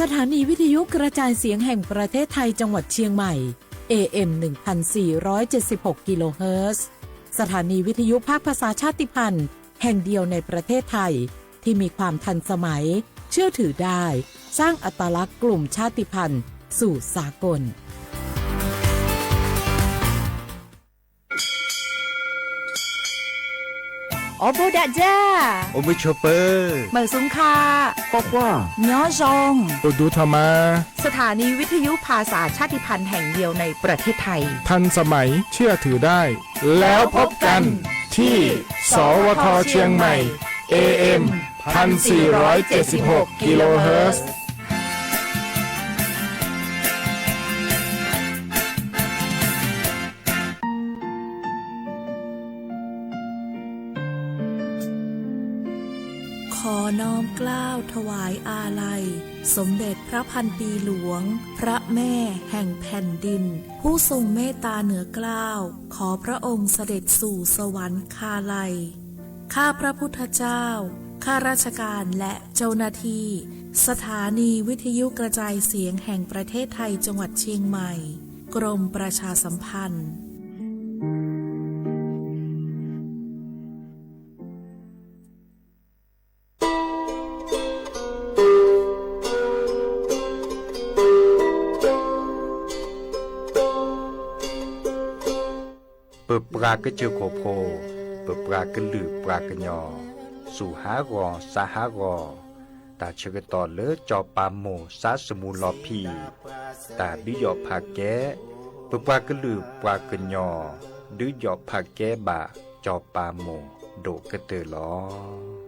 สถานีวิทยุกระจายเสียงแห่งประเทศไทยจังหวัดเชียงใหม่ เอ เอ็ม หนึ่งพันสี่ร้อยเจ็ดสิบหก กิโลเฮิรตซ์ สถานีวิทยุภาคภาษาชาติพันธุ์แห่งเดียวในประเทศไทย ที่มีความทันสมัย เชื่อถือได้ สร้างอัตลักษณ์กลุ่มชาติพันธุ์สู่สากล အီဘိဒၣ်ယၤ အိၣ်မုာ်ဆိးပၢၤ မုၢ်စူၤခါ ကွၢ်ကွၢ် ညီယီၣ် အိၣ်ဒူထီၣ်မး สถานีวิทยุภาษาชาติพันธุ์แห่งเดียวในประเทศไทย ทันสมัย เชื่อถือได้ แล้วพบกันที่ สวท เชียงใหม่ เอ เอ็ม พันสี่ร้อยเจ็ดสิบหก กิโลเฮิรตซ์ ขอน้อมเกล้าถวายอาลัย สมเด็จพระพันปีหลวง พระแม่แห่งแผ่นดิน ผู้ทรงเมตตาเหนือเกล้า ขอพระองค์เสด็จสู่สวรรคาลัย ข้าพระพุทธเจ้า ข้าราชการและเจ้าหน้าที่ สถานีวิทยุกระจายเสียงแห่งประเทศไทยจังหวัดเชียงใหม่ กรมประชาสัมพันธ์ ပပှၤကစၢၢ်ခိၣ်ဖိ, ပပှၤကလုာ် ပှၤကညီ, စူၢ်ဟးဂီၤ စါဟးဂီၤ, တၢ်ဆၢကတီၢ်လၢစီၤပၤမိၢ် စါစမူလီၤဖံး, တၢ်ဒုးယီၣ်ဖးကဲ, ပပှၤကလုာ် ပှၤကညီ, ဒုးယီၣ်ဖးကဲဘၣ် စီၤပၤမိၢ် ဒိၣ်ကတၢၢ်လီၤ.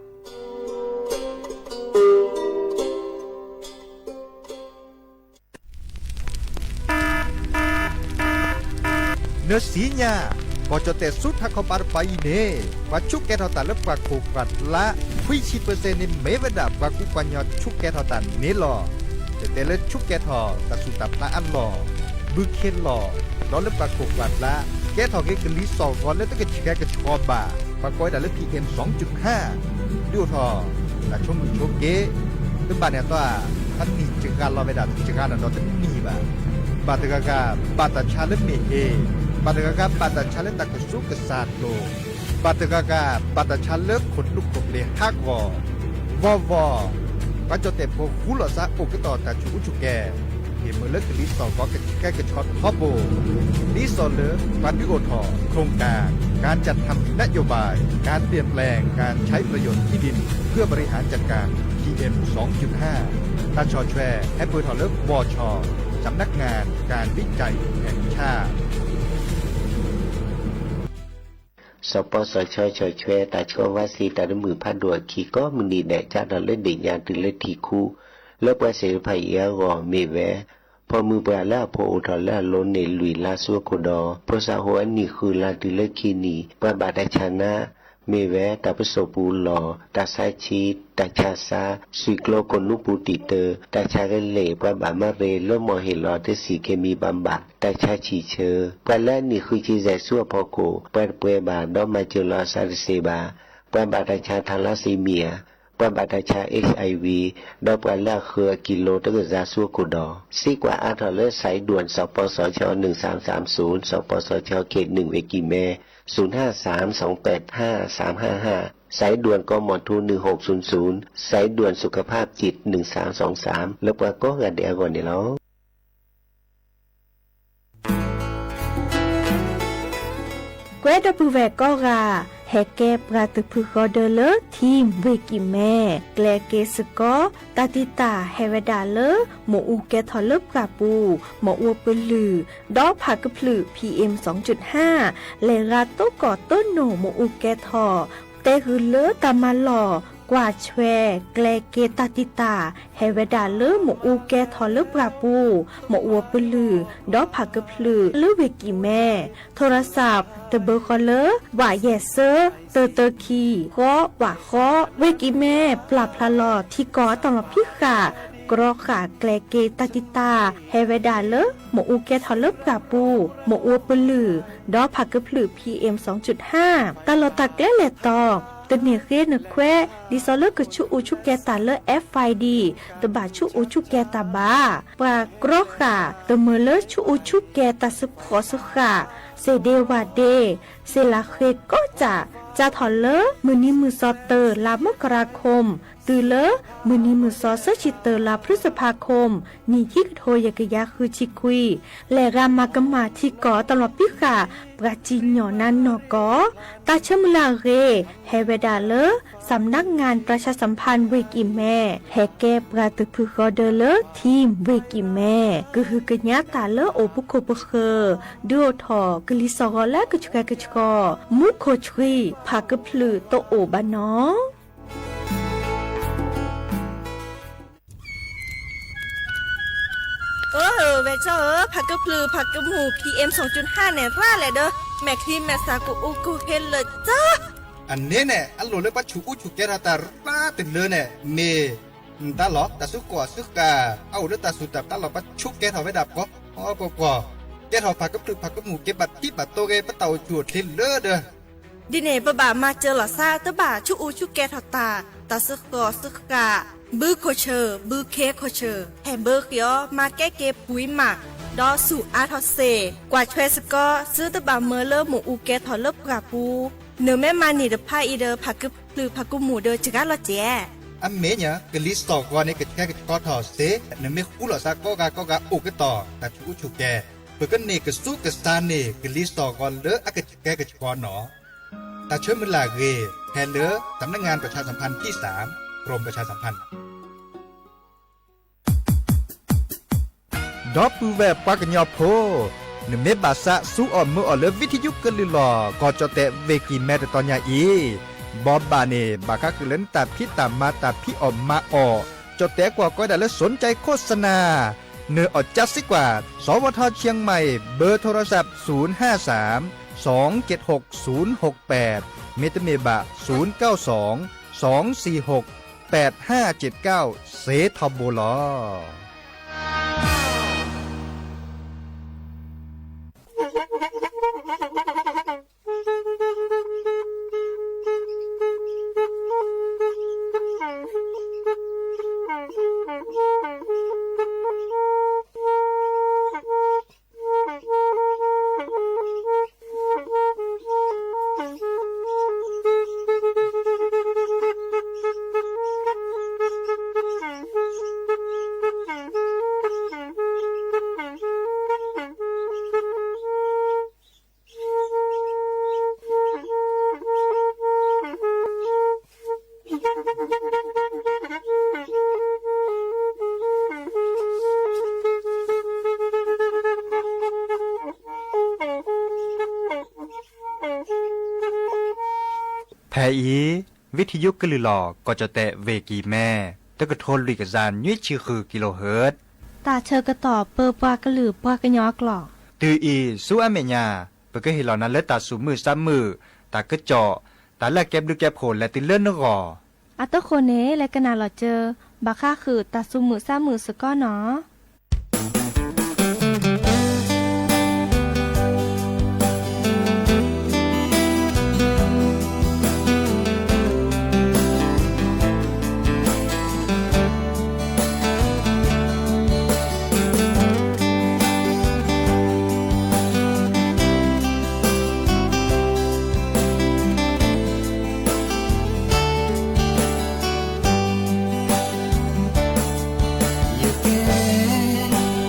နစံညါ, ကီၢ်ကၠီၣ်တဲၣ်ဆူထးခီပၤတပၤအံၤန့ၣ် ပှၤဆူးကဲထီၣ်တၢ်လၢပှၤခိၣ်ပှၤပျၢ် ခွံဆံပၢၢ်စဲၣ်န့ၣ် မ့ၢ်ဝဲဒၣ်ပှၤကူပှၤကညီဆူးကဲထီၣ်တၢ်န့ၣ်လီၤ. ကတဲလၢဆူးကဲထီၣ်တၢ်ဆူးတၢ်ဖျါအလီၢ်, ဘုခ့လီၢ်, ဒီးလၢပှၤခိၣ်ပှၤပျၢ် ကဲထီၣ်က့ၤကလံၤစိးဂီၤလၢတကဆှဲကဆှီဘၣ်, ပှၤကိးဝဲဒၣ်လၢ PM စူၤဟါ, ဒုးအိၣ်ထီၣ် တၢ်ဆိကမိၣ်ဆိက့, တဘၣ်န့ၣ်အသီ, အနံၣ်စှၤလီၤဝဲဒၣ် တစှၤနီၣ်ဒီးတနံၣ်ဘၣ်. ဘၣ်တဂၤဂၤ ဘၣ်တၢ်ဆါလၢမ့ၢ်ဟ့ၣ်, ဘၣ်တဂၤဂၤ ဘၣ်တၢ်ဆါလၢတၢ်ကဆူးကစၢ်ဒိၣ်, ဘၣ်တဂၤဂၤ ဘၣ်တၢ်ဆါလၢခိၣ်သူခိၣ်ပျ့ၤဟးဂီၤ, ဂီၢ်ဂီၢ်, ပှၤကၠီၣ်တဲၣ်ဖိဃူလိာ်သးအိၣ်ကတီၢ်တၢ်ဆူးအူဆူၣ်ကဲ, ဟ့ၣ်မုာ်လၢကလံၤစိးဂီၤကဆှဲကဆှီထီဘိ, ဒ်သိးလၢ ပှၤဒုးအိၣ်ထီၣ် โครงการ การจัดทำนโยบาย การเปลี่ยนแปลงการใช้ประโยชน์ที่ดินเพื่อบริหารจัดการ PM สองจุดห้า တၢ်ဆီၣ်ထွဲ ဟဲပၢၢ်ထီၣ်လၢ บช สำนักงานการวิจัยแห่งชาติ စီၤပီစီၤဆၢဆီၣ်ထွဲ တၢ်ဆှၢဝါစံးတၢ်တမုာ်ဖးဒိၣ်အခံ ကိးမုၢ်နံၤဒဲး ကၢ်ထီၣ်လၢဒ့ၣ်ညါတုၤလၢထံၣ်ခူ, လၢပှၤသ့ၣ်တဖၣ်အံၤအဂီၢ်မ့ၢ်ဝဲ ဖီမုၢ်ပှၢ်လၢအဖိအိၣ်ထီၣ်လၢအလိၤန့ၣ်လွံၢ်လါဆူအခိၣ်ဒီး ဖိသၣ်ဟိအနံၣ်ဃုလါတုၤလၢခံနံၣ် ပှၤဘၣ်တၢ်ဆါနါ မ့ၢ်ဝဲတၢ်ပစိာ်ပူၤလီၢ်, တၢ်ဆါဆံ, တၢ်ဆါစါ, သွံၣ်ကျိကိၣ်နူပူၤတံာ်တၢ, တၢ်ဆါကလဲၢ်, ပှၤဘၣ်မၤရ့လၢမီၢ်ဟ့ၣ်လီၤတဆံးခ့မံဘၣ်ဘၣ်, တၢ်ဆါဆံၣ်ဆၢ, ပှၤလၢအနံၣ်ဃုဆံယဲၢ်ဆူအဖီခိၣ် ပှၤတပှဲၤဘၣ် ဒီးမၤစၢၤလီၤအသးတသ့ဘၣ်, ပှၤဘၣ်တၢ်ဆါ thalassemia, ပှၤဘၣ်တၢ်ဆါ HIV, ဒီးပှၤလၢအဃၢၤအကံလိတကစၢ်ဆူအခိၣ်ဒီး စံးကွၢ်အါထီၣ်လၢ สายด่วน สปสช หนึ่งสามสามศูนย์ สปสช เขตหนึ่ง ဝ့ၢ်ကံႇမဲ, ศูนย์ห้าสาม สองแปดห้า สามห้าห้า, สายด่วน กมธ หนึ่งหกศูนย์ศูนย์, สายด่วนสุขภาพจิต หนึ่งสามสองสาม လၢပှၤကိးဂၤဒဲးအဂီၢ်န့ၣ်လီၤ. ကွဲဒီပုၢ်ဝဲၢ်ကိးဂၤ, ဟဲကဲပှၤတဖုဃီဒၢလၢ Team ဝ့ၢ်ကံၢ်မဲ, ကျဲးက့ၤစ့ၢ်ကီး တၢ်တံာ်တာ်ဟဲဝဲဒၣ်လၢ မ့ၣ်အူကဲထီၣ်လၢပှၢ်ပူၤ, မ့ၣ်အူပလုၢ်, ဒီးဖးကဖျၢၣ် PM สองจุดห้า, လဲၤရၤတိၢ်ကီၢ်တိၢ်နိၣ်မ့ၣ်အူကဲထီၣ်, တဲဃုာ်လၢတၢ်မၤလီၢ် ကွၢ်ဆွဲ ကျဲးက့ၤတၢ်တံာ်တာ် ဟဲဝဲဒၣ်လၢ မ့ၣ်အူကဲထီၣ်လၢပှၢ်ပူၤ, မ့ၣ်အူပလုၢ်, ဒီးဖးကဖျၢၣ်လၢဝ့ၢ်ကံၢ်မဲ, ထိရစး တဘၢဃီလၢ ဝးယဲၢ်သၢ တၢတၢခံ ဃီ ဝးဃီ, ဝ့ၢ်ကံၢ်မဲ ပျၢ်ဖျါလီၤထံကီၢ်အတၢ်လီၢ်ဖံးဃာ် ကြီဃာ်ကျဲးက့ၤတၢ်တံာ်တာ် ဟဲဝဲဒၣ်လၢ မ့ၣ်အူကဲထီၣ်လၢပှၢ်ပူၤ, မ့ၣ်အူပလုၢ်, ဒီးဖးကဖျၢၣ် PM สองจุดห้า, တၢ်လီၢ်တၢ်ကျဲလဲၤတီၤ တန့ၢ်ဃ့နခွဲး ဒ်သိးလၢကဆူးအူဆူးကဲၤတၢ်လၢ F I D တဘၣ်ဆူးအူဆူးကဲၤတၢ်ဘၣ်. ပှၤကြီဃာ် တမုာ်လၢဆူးအူဆူးကဲၤတၢ်စ့ဖှီၣ်စဃာ် စ့ဒ့ဝၣ်ဒ့ စ့လၢဃ့ကိးကၠၢ် ကၠၢ်ထီၣ်လၢမုၢ်နံၤမုၢ်သီတၢ လါမကရၤခိၣ် တုၤလၢ မုၢ်နံၤမုၢ်သီသၢဆံတၢ လါဖျုစဖးခိၣ် နံၣ်ခံကထိယဲၢ်ကယၤဃုဆံခွံ လဲၤဂၤမၤကမၣ်ထံကီၢ်တၢ်လီၢ်ဖံးဃာ် ပှၤစံၣ်ညီၣ်နါနီၢ်ကီၢ် တၢ်ဆၢမုၢ်လၢ်အဂ့ၢ် ဟဲဝဲဒၣ်လၢ สำนักงานประชาสัมพันธ์ ဝ့ၢ်ကံၢ်မဲ ဟဲကဲပှၤတဖုဃီဒၢလၢ ထံၣ် ဝ့ၢ်ကံၢ်မဲ ကဟုကညးတၢ်လၢအိၣ်ပခိၣ်ပဃၢၤ ဒုးအိၣ်ထီၣ်ကလံၤစိးဂီၤလၢကဆှဲကဆှီ မူခိၣ်ဆှံ ဖးကဖျုးတအိၣ်ဘၣ်နီၤ. အၢ ဝဲၢ်ကၠီဧၢ, ဖးကဖျုးဖးကမူၣ် P M စူၣ်ကၠုၢ်ဟါန့ၣ် ရၣ်လဲၣ်ဒီး မဲာ်ချံမဲာ်သၣ်ကအိၣ်ကဟ့လၢာ်ကၠီ. အန့ၣ်န့ၣ် အလိၣ်လၢပှၤဆူးအူဆူးကဲထီၣ်တၢ်ရၣ်တလၢန့ၣ် မ့ၢ် တၢ်လီၢ် တၢ်စုကဝဲၤစုဃာ် အအိၣ်လၢတၢ်စူၢ်တၢ်ပျၢ်လီၤ ပှၤဆူးကဲထီၣ်ဝဲဒၣ်ပှၤပှၤပှၤပှၤ, ကဲထီၣ်ဖးကဖျုးဖးကမူၣ် က့ၤဘၣ်ထံဘၣ်တိၤဂ့ၤ ပတၢ်အိၣ်ဆူၣ်အိၣ်ချ့လၢဒီး ဒ်န့ၣ် ပဘၣ်မၤစၢၤလီၤသး တဘၣ်ဆူးအူဆူးကဲထီၣ်တၢ်, တၢ်စုဃိၣ်စုဃာ်, ဘုခိၣ်ဆၢၣ် ဘုခ့ခိၣ်ဆၢၣ် ဟဲဘၢဃ့အီၤ မၤကဲက့ၤပှံၤမး, ဒီးဆူးအါထီၣ်စ့ၢ်, ကွၢ်ထွဲစ့ၢ်ကီး သုတဘၣ်မၢလၢမ့ၣ်အူကဲထီၣ်လၢပှၢ်ပူၤ, နမ့ၢ်မၤန့ၢ်တဖၣ်အံၤဒီး ဖးကဖျုးဖးကမူၣ်ဒီးစှၤလီၤစဲး အမ့ၢ်ညါ ကလံၤစိးဂီၤန့ၣ် ကဆှဲကဆှီထီၣ်စ့ၢ်, နမ့ၢ်ဃူလိာ်သးကိးဂၤကိးဂၤအိၣ်ကတီၢ် တၢ်ဆူးအူဆူးကဲၤ, ပကန့ၢ်ကဆူးကဆါန့ၢ် ကလံၤစိးဂီၤလၢအကဆှဲကဆှီနီၤ. တၢ်ဆၢမုၢ်လၢ်အဂ့ၢ် ဟဲလၢ สำนักงานประชาสัมพันธ์ที่สาม กรมประชาสัมพันธ์ ဒီပုၢ်ဝဲၢ်ပှၤကညီဖိ, နမ့ၢ်ဘၣ်သးစူးအီၣ်မုာ်အီၣ်လၢ ဝံထယုကလုၢ်လီၢ် ကီၢ်ကၠီၣ်တဲၣ်ဝ့ၢ်ကံၢ်မဲ တတီၤညါအံၤ, ဘီဘၣ်န့ၣ် ဘၣ်ဃးဃုာ်လၢနတၢ်ဖံးတၢ်မၤ တၢ်ဖံးအီၣ်မၤအီၣ်, ကၠီၣ်တဲၣ်ကွၢ်ကီဒၣ်လၢ สนใจโฆษณา, နအီၣ်ကၠါစ့ၢ်ကီး, สวทเชียงใหม่ เบอร์โทรศัพท์ ศูนย์ห้าสาม สองเจ็ดหก ศูนย์หกแปด မ့တမ့ၢ်ဘၣ် ศูนย์เก้าสอง สองสี่หก แปดห้าเจ็ดเก้า စ့ထီဘိလီၤ. ဖဲအံၤ ဝံထယုကလုၢ်လီၢ် ကီၢ်ကၠီၣ်တဲၣ်ဝ့ၢ်ကံၢ်မဲ တကထိလွံၢ်ကယၤ နွံဆံဃု kilohertz တၢ်ဆၢကတီၢ်ပၢပှၤကလုာ်ပှၤကညီအကျိာ်, တုၤအံၤဆူအမဲာ်ညါ ပကဟ့ၣ်လီၤနၤလၢတၢ်သူၣ်မုာ်သးမုာ်, တၢ်ကစီၣ်, တၢ်လၢအကဲဘျုးကဲဖှိၣ်လဲၤတုၤလၢနဂီၢ် အတဃိန့ၣ် လဲၤကနၣ်လီၤစၢၤ ဘၣ်ဃးဃုာ်တၢ်သူၣ်မုာ်သးမုာ်စ့ၢ်ကီးနီၤ. ယကဲ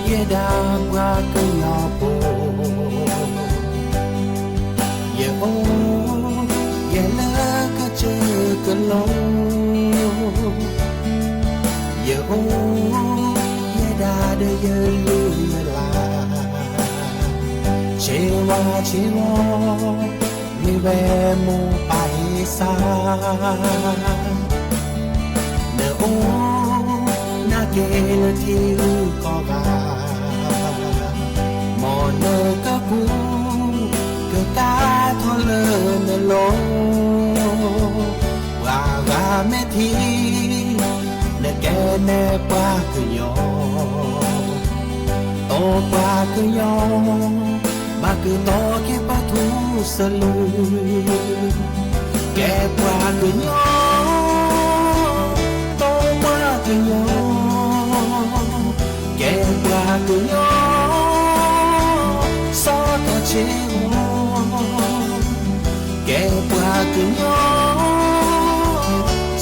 ယဲဒၣ်ပှၤကညီဖိ, ယအိၣ် ယဲလၢကစၢၢ်ကလိၤ, ယအိၣ် ယဲဒၣ်ဒီးယလုၢ်ယလၢ်, ဆ့ဝါဆ့ဝီ မ့ၢ်ဝဲမိၢ်ပၢ်ဟ့ၣ်စၢ်, နအိၣ် နက့ၤလၢထံဂုၤကီၢ်ဂၤ, မ်နကကူ ကကါထီၣ်လၢနလိၤ, ပှၤဂၤမဲာ်ထံ နကဲနဲၣ်ပှၤကညီ, တီပှၤကညီ ဘၣ်ကတီၤက့ၤပထူစလုၤ, ကဲပှၤကညီ, တိပှၤကညီ, ကဲပှၤကညီ, စီၤထီၣ်ဆ့ဝါ, ကဲပှၤကညီ,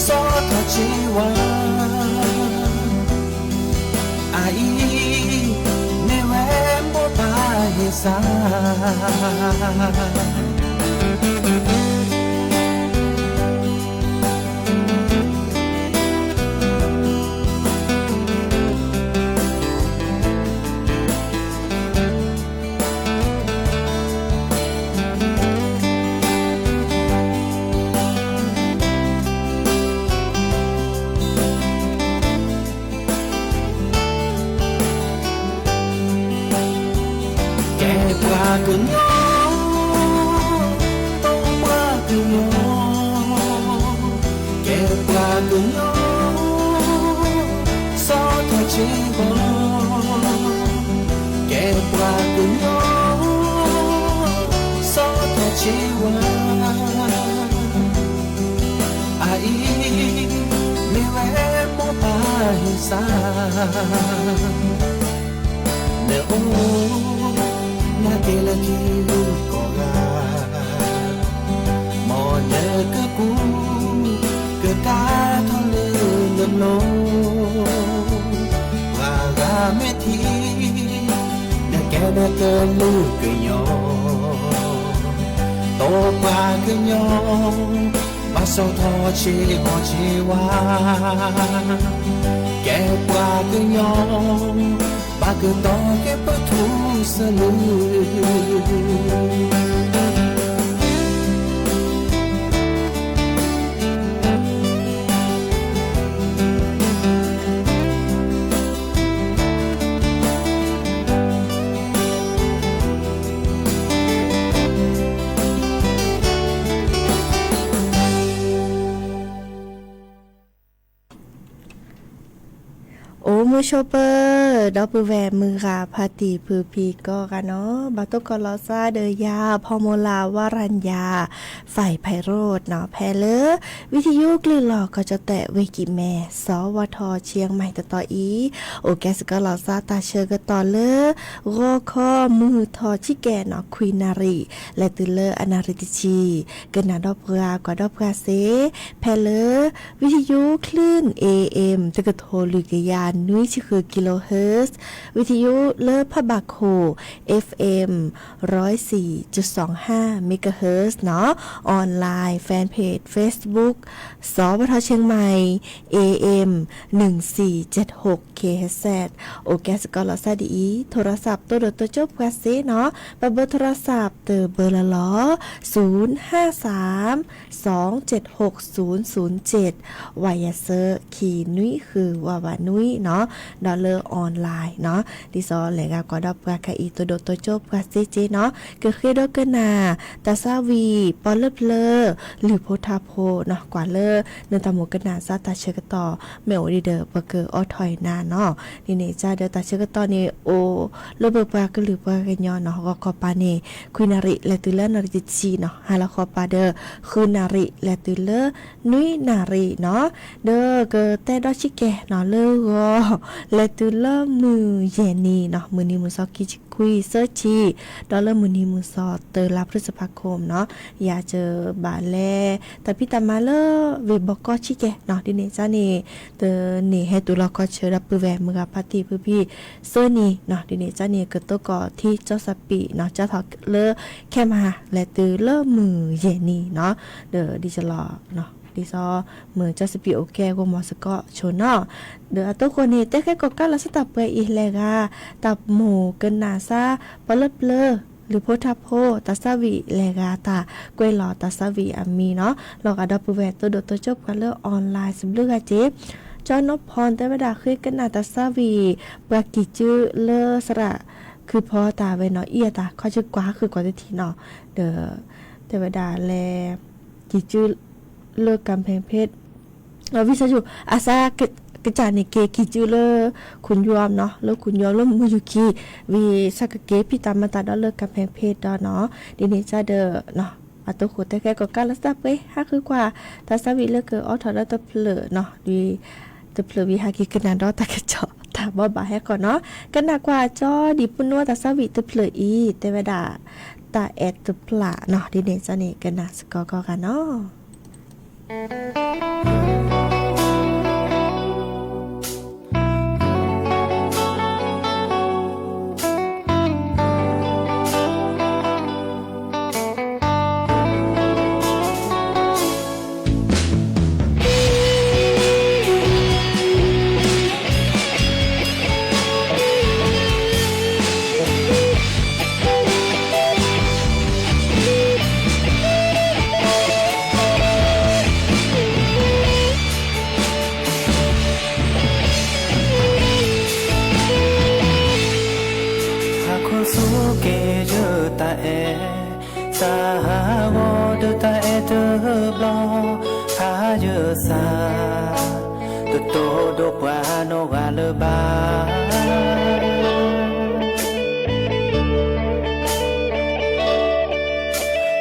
စီၤထီၣ်ဆ့ဝါ, အအံၤ မ့ၢ်ဝဲမိၢ်ပၢ်ဟ့ၣ်စၢ် ကဲပှၤကညီ, တိပှၤကညီ, ကဲပှၤကညီ, စီၤထီၣ်ဆ့ဝါ, ကဲပှၤကညီ, စီၤထီၣ်ဆ့ဝါ, အအံၤ မ့ၢ်ဝဲမိၢ်ပၢ်ဟ့ၣ်စၢ် နအိၣ် နကဲလၢထံဂုၤကီၢ်ဂၤ, မ်နကကူး ကဒါထီၣ်လၢနလိၤ, ပှၤဂၤမ့ၢ်ထံၣ် နကဲနကလုာ်ကညီ, တိပှၤကညီ, ဘၣ်စီၤထီၣ်ဆ့ဟီၣ်ဆ့ဝါ, ကဲပှၤကညီ, ဘၣ်ကတီၤကဲပထူစလု အိၣ်မုာ်ဆိးပၢၤ ဒီပုၢ်ဝဲၢ်မုၢ်ဂၤဖါတံၢ်ဖုဖံကိးဂၤနီၤ, ဘၣ်တိၢ်ကီးလီၤစၢ်ဒီးယၤ ဖီမိၤလၤ ဝရၣ်ညါ ဖဲးဖဲးရိးနီၤ, ဖဲလၢ ဝံထယုကလုာ်လီၤကီၢ်ကၠီၣ်တဲၣ် ဝ့ၢ်ကံၣ်မဲ စီၤဝါထီၣ်ဆ့ၣ်မဲၣ်တတီၤအံၤ, အိၣ်ကဲစ့ၢ်ကီးလီၤစၢ်တၢ်ဆၢကတီၢ်လၢ ဂီၤခီမုၢ်ထီၣ်ဆံကဲးနီၤ ခွံနၣ်ရံၣ် လဲၤတုၤလၢအနၣ်ရံၣ်တဆံ, ကနၣ်ဒီးပှၤကွၢ်ဒီးပှၤစ့ၢ် ဖဲလၢ ဝံထယုကလုာ် A M တကထိလွံၢ်ကယၤနွံဆံဃု kilohertz, ဝံထယုလၢဖးဘၣ်ခိၣ် F M ร้อยสี่จุดสองห้า megahertz နီၤ, online fan page Facebook စီၤဝါထီၣ်ဆ့ၣ်မဲၣ် A M หนึ่งสี่เจ็ดหก K H Z, အိၣ်ကဲစ့ၢ်ကီးလီၤစၢ်ဒ်အံၤ, ထိရစး တိၢ်ဒိၣ်တိၢ်ကၠိပှၤစ့ၢ်နီၤ, ပဘၢထိရစးတဘၢလီၤလီၤ, ศูนย์ห้าสาม สองเจ็ดหกศูนย์ศูนย์เจ็ด ဝးယဲၢ်ဆၢ ခံနွံဃု ဝးဝးနွံနီၤ, ဒီးလၢ online နီၤ, ဒ်သိးလဲၤဂၤကွၢ်ဒီးပှၤခဲအံၤ တိၢ်ဒိၣ်တိၢ်ကၠိပှၤစ့ၢ်ကီးနီၤ, ကဃ့ဒီးကနၣ် တၢ်သးဝံၣ် ပီလၢပျၢၤ လုၢ်ဖိထါဖိနီၤ, ကွၢ်လၢ နတၢ်မုၢ်ကနၣ်စၢ်တၢ်ဆၢကတီၢ် မ့ၢ်အိၣ်ဒံးဒီး ပကအိးထီၣ်အံၤနၤနီၤ, ဒ်န့ၣ်ကဒီးတၢ်ဆၢကတီၢ်န့ၣ် အိၣ်လၢပပှၤကလုာ်ပှၤကညီနီၤ, ဂီၤခီပၤန့ၣ် ခွံနၣ်ရံၣ် လဲၤတုၤလၢနၣ်ရံၣ်တဆံနီၤ, ဟါလီၤခီပၤဒီး ဃုနၣ်ရံၣ် လဲၤတုၤလၢ နွံနၣ်ရံၣ်နီၤ, ဒီးကတဲဒီးဆံကဲးနီၤ လၢဂီၤ လဲၤတုၤလၢမုၢ်ယဲၢ်နံၤနီၤ, မုၢ်နံၤမုၢ်စီၤခံဆံခွံ သၢဆံ, ဒီးလၢမုၢ်နံၤမုၢ်စီၤ တၢလါ พฤษภาคม နီၤ, ယၤစၢၤဘၣ်လဲၤ တၢ်ဖံးတၢ်မၤလၢ ဝ့ၢ်ဘီကီၢ်ဆံကဲးနီၤ, ဒ်န့ၣ်ကန့ၣ် တန့ၢ်ဟဲတုၤလီၤကီၢ်ဆၢဒီးပုၢ်ဝဲၢ်မုၢ်ဂၤဖါတံၢ်ဖုဖံ သၢနံၤနီၤ, ဒ်န့ၣ်ကန့ၣ် ကတိၤကီၢ်ထံကၠီစပံးနီၤ, ကၢ်ထီၣ်လၢ ခဲမဟါ လဲၤတုၤလၢမုၢ်ယဲၢ်နံၤနီၤ, ဒီးဒ်လီၤ ဒ်သိး မုၢ်ကၠီစပံးအိၣ်ကဲဂီၢ်မီၤစ့ၢ်ကီးဆိနီၤ, ဒီးအတိၢ်ဃိန့ၣ် တဲဃဲကီၢ်ကၢ်လီၤစၢ်တၢ်ပှဲၤအံၤလဲၤဂၤ တၢ်မုၢ်ကနၣ်စၢ် ပီလၢပျၢၤ လုၢ်ဖိထါဖိ တၢ်သးဝံၣ်လဲၤဂၤတၢ် ကွဲးလီၤတၢ်သးဝံၣ်အမံၤနီၤ, လီၤဂာ်ဒီးပုၢ်ဝဲၢ်တိၢ်ဒိၣ်တိၢ်ကၠိပှၤလၢ online စဘျုးဂၤက့ၤ, ကၠီနီၢ်ဖီတဲဝဲဒၣ်ဃ့ကနၣ်တၢ်သးဝံၣ် ပှၤကံၢ်ကၠုလၢသရၣ် ခုဖီတၢ်ဝဲနီၤ, အံၤအတၢ်ခီဆၢကွၢ်ဃုာ်ကွၢ်တထံၣ်နီၤ, ဒီး တဲဝဲဒၣ်လဲၤ ကံၢ်ကၠုလၢ ကၣ်ဖဲၣ်ဖ့း ဝံသးစူၤ အစး ကစၢ်န့ၣ်က့ၤကံၢ်ကၠုလၢ ခူၣ်ယွမ်နီၤ, လၢခူၣ်ယွမ်လၢမုၢ်ယူၤခံ ဝံသးစူၤကက့ၤဖံးတၢ်မၤတၢ်ဒီးလၢ ကၣ်ဖဲၣ်ဖ့းဒီးနီၤ, ဒ်န့ၣ်ကဒီး အတဃိးတဲဃဲကီးကါလၢသးပှဲၤ ဟးဃုကွၢ် သးစၢ်ဝံၤလၢကအိးထီၣ်ဒီးတဖျၢၣ်နီၤ, ဒ်တဖျၢၣ်ဝံၤဟးက့ၤကနၣ်ဒီးတၢ်ကစီၣ်တၢ်ဘိးဘၣ်ဟဲဃီနီၤ, ကနၣ်ကွၢ်ကၠီဒံးပူၤနီၤ သးစၢ်ဝံၤတဖျၢၣ်အံၤ တဲဝဲဒၣ် တၢ်အဲၣ်တဖျၢၣ်နီၤ, ဒ်န့ၣ်ကၠီန့ၣ် ကနၣ်စ့ၢ်ကီးကီးဂၤနီၤ. ဟါခီဆူက့ၤယတၢ်အဲၣ်, သးဟးဂီၤဒီးတၢ်အဲၣ်တဘျီ, ဖးယစၢ် တတိၢ်ဒိၣ်ပှၤနီၢ်ဂၤလၢၤဘၣ်.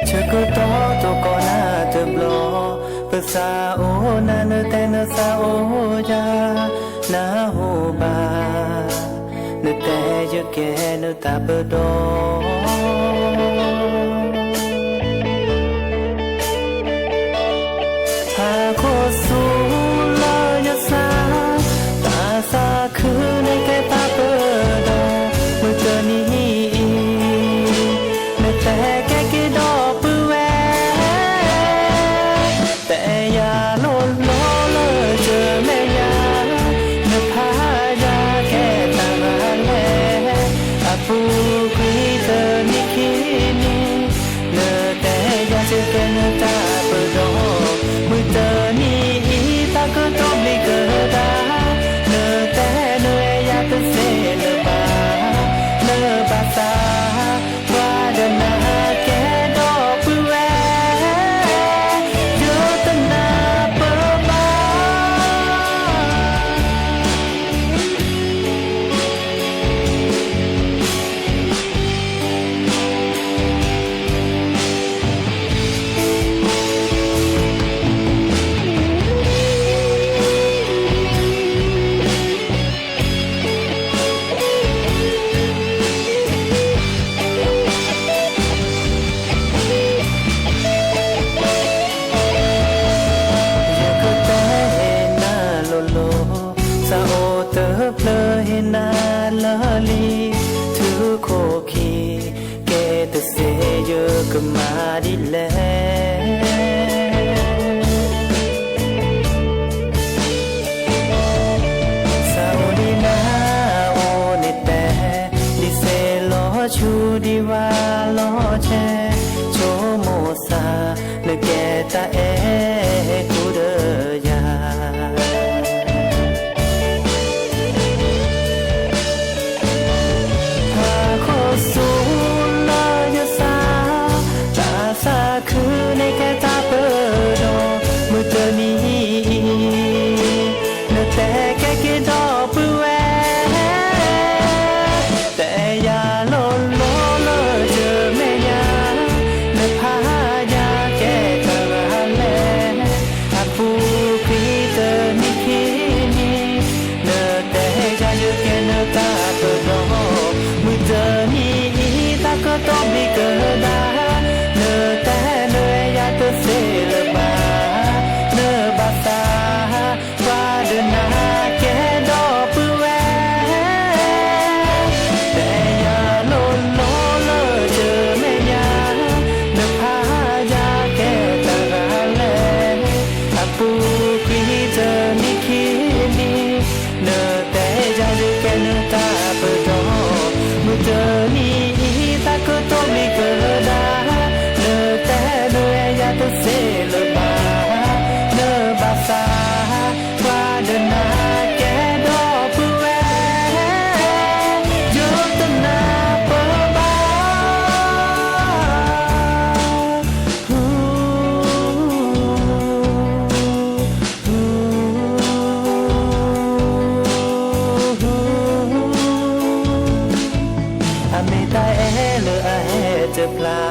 ဆၢကတီၢ်တကီၢ်နၤတဘျီ, ပသးအိၣ်နၤနတဲနသးအိၣ်ယၤ, နဟူဘၣ် နတဲယကဲနတၢ်ပဒီ ဟါခီဆူလၢယစၢ်, တၢ်သးခုန့ၣ်ကဲတၢ်ပဒီ, မုၢ်တနံၤအံၤ နတဲကဲက့ၤဒီးပုၢ်ဝဲၢ်, တဲယၤလိၤလိၤလၢယမဲာ်ညါ, နဖးယၤကဲတၢ်ဂၤလဲၣ်, အပူၤကွံာ်တနံၤခံနံၤ, နတဲယၤယကဲနတၢ်ပဒီ, မုၢ်တနံၤအံၤတၢ်ကတိၤဘျံးကဒါ, နတဲနအဲၣ်ယၤတသ့လၢၤဘၣ်, လၢဘၣ်သး ပှၤဒီးနၤကဲဒီးပုၢ်ဝဲၢ်, ယတနၢ်ပၢၢ်ဘၣ်. ယကတဲနၤလိၤလိၤ, သးအိၣ်တဖျၢၣ်ဟ့ၣ်နၤလၢာ်လံ, ထုးခိၣ်ခံ ကဲတသ့ယကမၤဒ်လဲၣ်. သးအိၣ်ဒံးနၤအိၣ်န့ၣ်တဲ, ဒ်စ့လီၤဆူဒံးဝါလီၤဆဲး, ဆိကမိၣ်သး နကဲတၢ်အဲၣ်ကူဒီးယၤ. ဟါခီဆူလၢယစၢ်, တၢ်သးခုန့ၣ်ကဲတၢ်ပဒီ, မုၢ်တနံၤအံၤ နတဲကဲက့ၤဒီးပုၢ်ဝဲၢ်, တဲယၤလိၤလိၤလၢယမဲာ်ညါ, နဖးယၤကဲတၢ်ဂၤလဲၣ်, အပူၤကွံာ်တနံၤခံနံၤ, နတဲယၤယကဲနတၢ်ပဒီ, မုၢ်တနံၤအံၤတၢ်ကတိၤဘျံးကဒါ, နတဲနအဲၣ်ယၤတသ့လၢၤဘၣ်, လၢဘၣ်သး ပှၤဒီးနၤကဲဒီးပုၢ်ဝဲၢ်, တဲယၤလိၤလိၤလၢယမဲာ်ညါ, နဖးယၤကဲတၢ်ဂၤလဲၣ်, အပူၤကွံာ်တနံၤခံနံၤ, နတဲယၤယကဲနတၢ်ပဒီ, မုၢ်တနံၤအံၤတၢ်ကတိၤဘျံးကဒါ, နတဲနအဲၣ်ယၤတသ့လၢၤဘၣ်, လၢဘၣ်သး ပှၤဒီးနၤကဲဒီးပုၢ်ဝဲၢ်, ယတနၢ်ပၢၢ်ဘၣ်. အမ့ၢ်တၢ်အဲၣ်လၢအဟဲတဖျါ,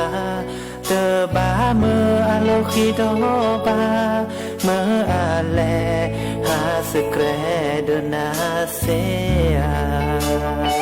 တဘၣ် မၢအလီၢ်ဃံဒီးဘၣ်, မၢအလဲၤဟးစကြဲးဒီးနၤစ့ဧါ.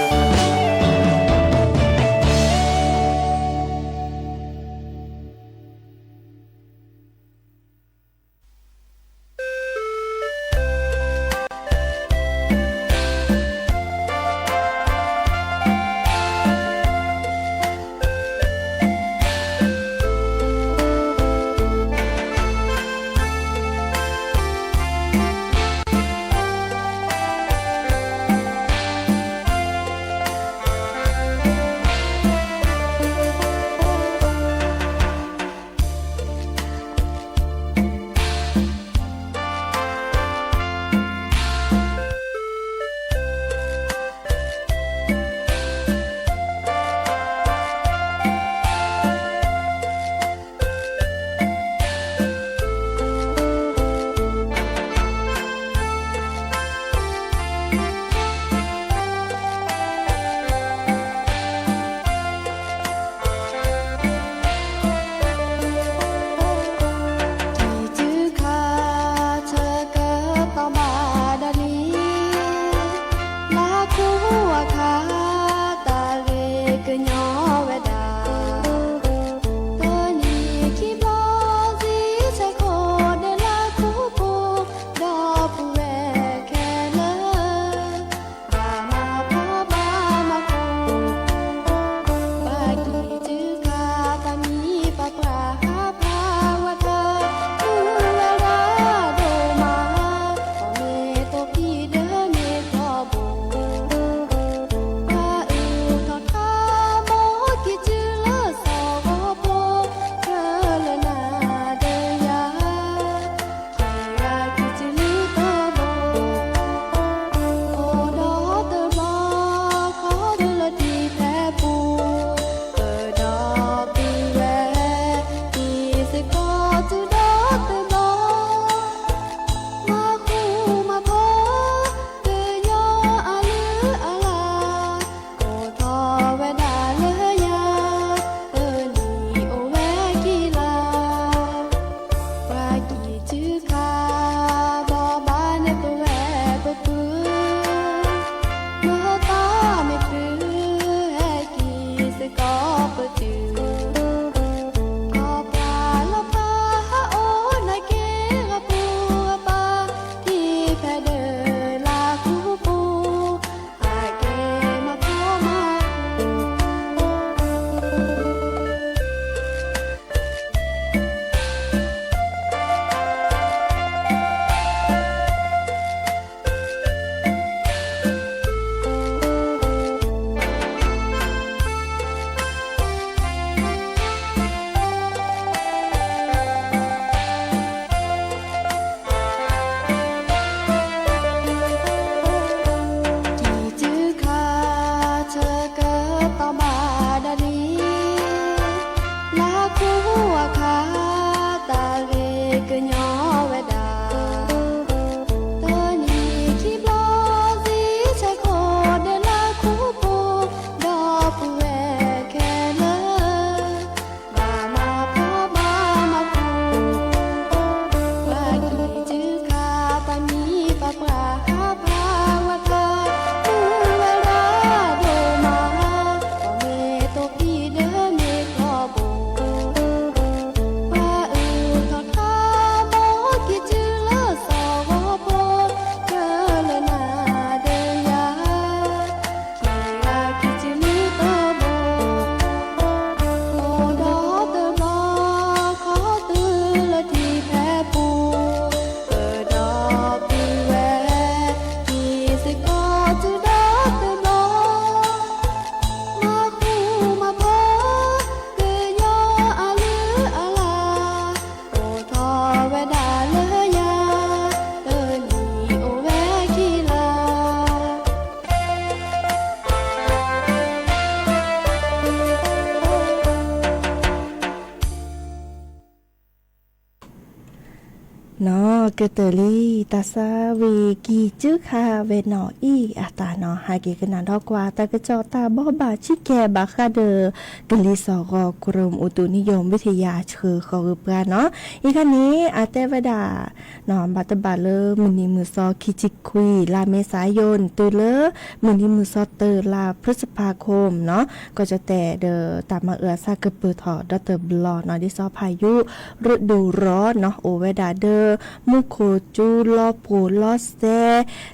နီၢ်ကတၢၢ်လံ တၢ်ဆါဝံၤကံၢ်ကၠူခါဝဲနီၢ်အံၤအသးနီၢ် ဟဲက့ၤကနၣ်ဒီးကွၢ် တၢ်ကစီၣ်တၢ်ဘိးဘၣ်ဆံးကဲဘၣ်ဃးဒီး ကလံၤစီၤဂီၤ กรมอุตุนิยมวิทยา ဆှၢဃီၤဂ့ၤပှၤနီၢ် အံၤခါန့ၣ် အတဲဝဲဒၣ် ဘၣ်တဘၣ်လၢမုၢ်နံၤမုၢ်သီခံဆံခွံ လါမ့ၤသးယိၣ် တုၤလၢ မုၢ်နံၤမုၢ်သီတၢ လါพฤษภาคมနီၢ် ကီၢ်ကၠီၣ်တဲၣ်ဒီးတၢ်မၤအၢအသးကပၢၢ်ထီၣ်ဒီးတဘျီနီၢ် ဒ်သိး พายุฤดูร้อนနီၢ် အိၣ်ဝဲဒၣ်ဒီး မူခိၣ်ကၠူ လီၤပှီၢ်လီၤစဲ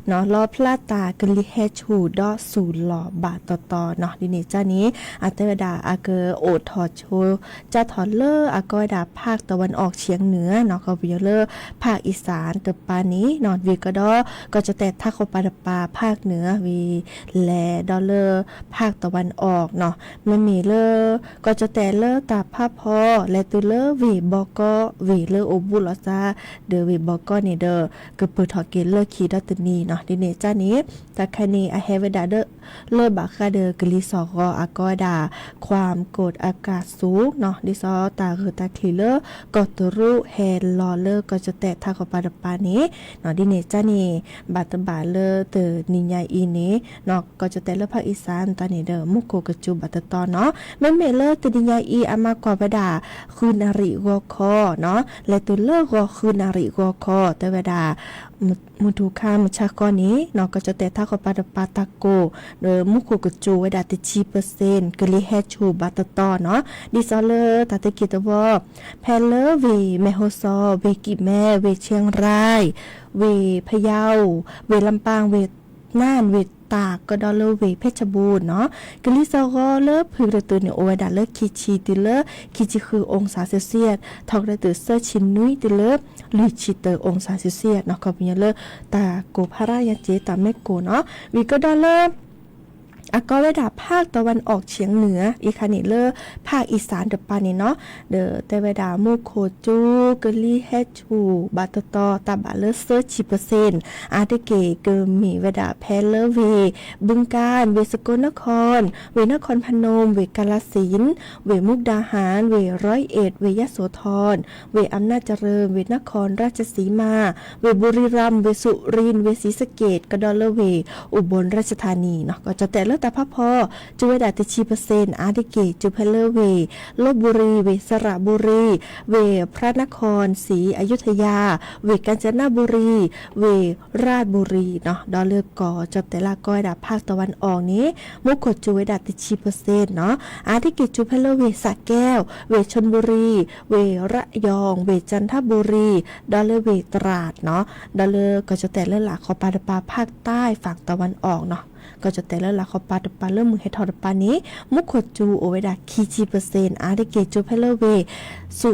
နီၢ် လီၤဖျါတၢ် ကလံၤဟဲဆူၣ်ဒီးဆူၣ်လီၤဘၣ်တတီၤနီၢ် ဒ်န့ၣ်ကန့ၣ် အတဲဝဲဒၣ် အကအိၣ်ထီၣ်ဆိ ကၢ်ထီၣ်လၢအကိးဝဲဒၣ် ภาคตะวันออกเฉียงเหนือနီၢ် ခီပညီလၢ ภาคอีสานတပၤန့ၣ်နီၢ် ဝံၤကဒီး ကီၢ်ကၠီၣ်တဲၣ်ထးခိၣ်ပၤတပၤ ภาคเหนือ ဝံၤ လဲၤဒီးလၢ ภาคตะวันออกနီၢ် မ့မ့ၢ်လၢ ကီၢ်ကၠီၣ်တဲၣ်လၢတၢ်ဖးဖီ လဲၤတုၤလၢဝ့ၢ်ဘီကီ ဝ့ၢ်လၢအိၣ်ဘူးလီၤသး ဒီးဝ့ၢ်ဘီကီန့ၣ်ဒီး ကပၢၢ်ထီၣ်က့ၤလၢခံဒီတနံၤနီၢ် ဒ်န့ၣ်ကန့ၣ် တၢ်ခါန့ၣ် အဟဲဝဲဒၣ်ဒီး လၢဘၣ်ဃးဒီးကလံၤစီၤဂီၤအကိးဝဲဒၣ် ความกดอากาศสูงနီၢ် ဒ်သိးတၢ်ဂ့ၢ်တၢ်ချံးလၢ ကီၢ်တရူးဟဲလီၤလၢကီၢ်ကၠီၣ်တဲၣ်ထးခိၣ်ပၤတပၤန့ၣ်နီၢ် ဒ်န့ၣ်ကန့ၣ် ဘၣ်တဘၣ်လၢတနံၤညါအံၤန့ၣ်နီၢ် ကီၢ်ကၠီၣ်တဲၣ်လၢ ภาคอีสานတၢ်န့ၣ်ဒီး မူခိၣ်ကၠူဘၣ်တတီၤနီၢ် မ့မ့ၢ်လၢတနံၤညါအံၤ အမၤကွၢ်ဝဲဒၣ် ဃုနၣ်ရံၣ်ဂီၤခီနီၢ် လဲၤတုၤလၢဂီၤဃုနၣ်ရံၣ်ဂီၤခီ တဲဝဲဒၣ် မုၢ်ထူၣ်ခါမုၢ်ဆါခီန့ၣ်နီၢ် ကီၢ်ကၠီၣ်တဲၣ်ထးခိၣ်ပၤတပၤတၢ်ကိၢ် ဒီးမူခိၣ်ကၠူဝဲဒၣ်တဆံပၢၢ်စ့ၣ် ကလံၤဟဲဆူၣ်ဘၣ်တတီၤနီၢ် ဒ်သိးလၢတၢ်တက့ၢ်တဝီ ဖဲလၢဝ့ၢ်မဲၢ်ဟီၣ်စီ ဝ့ၢ်ကံၣ်မဲ ဝ့ၢ်ခၠ့ၣ်ရၢၢ် ဝ့ၢ်ဖယါ ဝ့ၢ်လပၢ် ဝ့ၢ်နၢ် ဝ့ၢ်တၢ် ကဒီးလၢဝ့ၢ်ဖ့ၣ်ချဘူၣ်နီၢ် ကလံၤစီၤဂီၤလၢဖုၣ်ကတၢၢ်တုၤန့ၣ် အိၣ်ဝဲဒၣ်လၢခံဆံတုၤလၢ ခံဆံဃု องศาเซลเซียส ထီၣ်ကတၢၢ်တုၤသၢဆံနွံတုၤလၢ လွံၢ်ဆံတၢ องศาเซลเซียสနီၢ် ခီပညီလၢ တၢ်ကိၢ်ဖးရၣ်ညါက့ၤ တၢ်မ့ၢ်ကိၢ်နီၢ် ဝံၤကဒီးလၢ အကိးဝဲဒၣ် ภาคตะวันออกเฉียงเหนือ အံၤခါန့ၣ်လၢ ภาคอีสานတပၤန့ၣ်နီၢ် ဒီးတဲဝဲဒၣ် မူခိၣ်ကၠူ ကလံၤဟဲဆူၣ်ဘၣ်တတီၤ တၢ်ဘၣ်လၢသၢဆံပၢၢ်စ့ၣ် အါတက့ၢ်ကမ့ၢ်ဝဲဒၣ်ဖဲလၢဝ့ၢ် บึงกาฬ ဝ့ၢ်สกลนคร ဝ့ၢ်นครพนม ဝ့ၢ်กาฬสินธุ์ ဝ့ၢ်มุกดาหาร ဝ့ၢ်ร้อยเอ็ด ဝ့ၢ်ยโสธร ဝ့ၢ်อำนาจเจริญ ဝ့ၢ်นครราชสีมา ဝ့ၢ်บุรีรัมย์ ဝ့ၢ်สุรินทร์ ဝ့ၢ်ศรีสะเกษ ကဒီးလၢဝ့ၢ်อุบลราชธานีနီၢ် ကီၢ်ကၠီၣ်တဲၣ်လၢတၢ်ဖးဖီ ကၠူဝဲဒၣ်တဆံပၢၢ်စ့ၣ် အါတက့ၢ်ကၠူဖဲလၢဝ့ၢ် ลพบุรี ဝ့ၢ်สระบุรี ဝ့ၢ်พระนครศรีอยุธยา ဝ့ၢ်กาญจนบุรี ဝ့ၢ်ราชบุรีနီၢ် ဒီးလၢကီၢ်ကၠီၣ်တဲၣ်လၢအကိးဝဲဒၣ် ภาคตะวันออกန့ၣ် မူခိၣ်ကၠူဝဲဒၣ်တဆံပၢၢ်စ့ၣ်နီၢ် အါတက့ၢ်ကၠူဖဲလၢဝ့ၢ်สระแก้ว ဝ့ၢ်ชลบุรี ဝ့ၢ်ระยอง ဝ့ၢ်จันทบุรี ဒီးလၢဝ့ၢ်ตราดနီၢ် ဒီးလၢကီၢ်ကၠီၣ်တဲၣ်လၢလာ်ခီပၤတပၤ ภาคใต้ฝั่งตะวันออกနီၢ် ကီၢ်ကၠီၣ်တဲၣ်လၢလာ်ခီပၤတပၤလၢမုၢ်ဟဲထီၣ်တပၤန့ၣ် မူခိၣ်ကၠူအိၣ်ဝဲဒၣ်ခံဆံပၢၢ်စ့ၣ် အါတက့ၢ်ကၠူဖဲလၢဝ့ၢ် สุ